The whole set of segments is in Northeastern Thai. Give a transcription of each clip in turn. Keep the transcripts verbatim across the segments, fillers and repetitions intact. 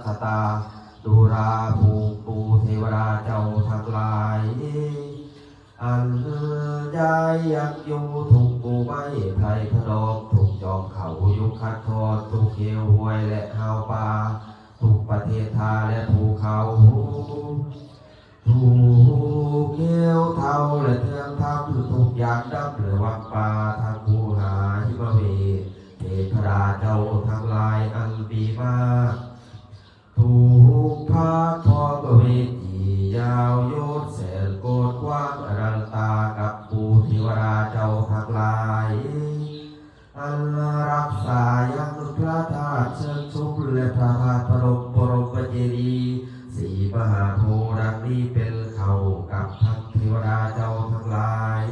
คตา ดูราผูกปูเทวดาเจ้าทั้งหลาย อันย้ายยังอยู่ทุกหมู่ไม้ไพรพนม ทุกจอมเขายุคคันธร ทุกเหวห้วยและหาวป่า ทุกประเทศทาและภูเขา ทุกเหวเท่าและเทืองถ้ำ ทุกอย่างดำและวังป่า ทั้งภูหาหิมะเวท เทพดาเจ้าทั้งหลายอันมีมาก ทุกภาคพร้อมด้วยเวทียาวโยธแสนโกฏกว้างอนันตา กับปูเทวดาเจ้าทั้งหลาย อันรักษายังพระธาตุเชิงชุมและพระธาตุพนมบรมเจดีย์ศรีมหาโพธิ์ดังนี้เป็นเขากับทั้งเทวดาเจ้าทั้งหลาย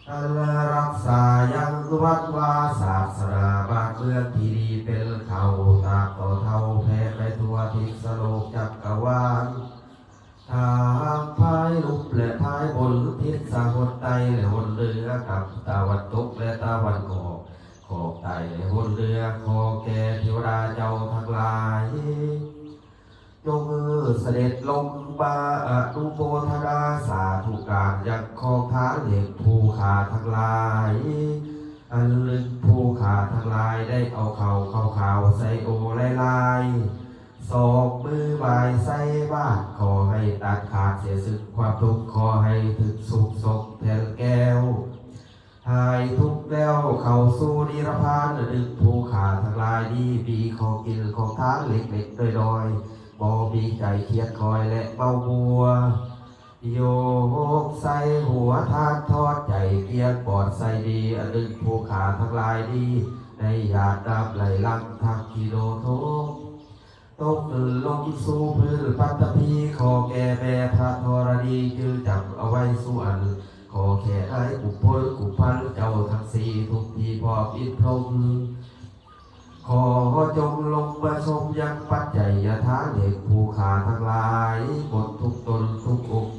อันรักษายังวัดวาศาสนาบ้านเมืองที่ดีเป็นเขาตราบต่อเท่าแผ่ไปทั่วทิศโลกจักรวาล ทางภายลุ่มและภายบนทิศหนใต้และหนเหนือกับตะวันตกและตะวันออก ขอบใต้และหนเหนือขอแก่เทวดาเจ้าทั้งหลาย จงเสด็จลงมาอนุโมทนาสาธุการยังคองทานเหล็กผู้ข้าทั้งหลาย อันลึกผู้ข้าทั้งหลายได้เอาเขาเข้าขาวใส่โอไลลายสองมือบายใส่บาทขอให้ตัดขาดเสียซึ่งความทุกข์ขอให้ถึงสุขสมแทนแก้ว หายทุกข์แล้วเข้าสู่นิรพานดึงผู้ข้าทั้งหลายนี้มีของกินของทานเล็กๆน้อยๆบ่มีใจเครียดคอยและเมามัว โยกใส่หัวทานทอดใจเกลี้ยงปลอดใสดีอันดึงผู้ข้าทั้งหลายนี้ในหยาดน้ำไหลหลังทางกิโลทง ตกลงสู่พื้นปัตตภีขอแก่แม่พระธรณีจื่อจำเอาไว้สู่อัน ขอแก่นายกุมพลกุมพันเจ้าทั้งสี่ทุกที่พร้อมอินพรหมขอจงลงมาชมยังปัจจัยทานแห่งผู้ข้าทั้งหลายหมดทุกตนทุกองค์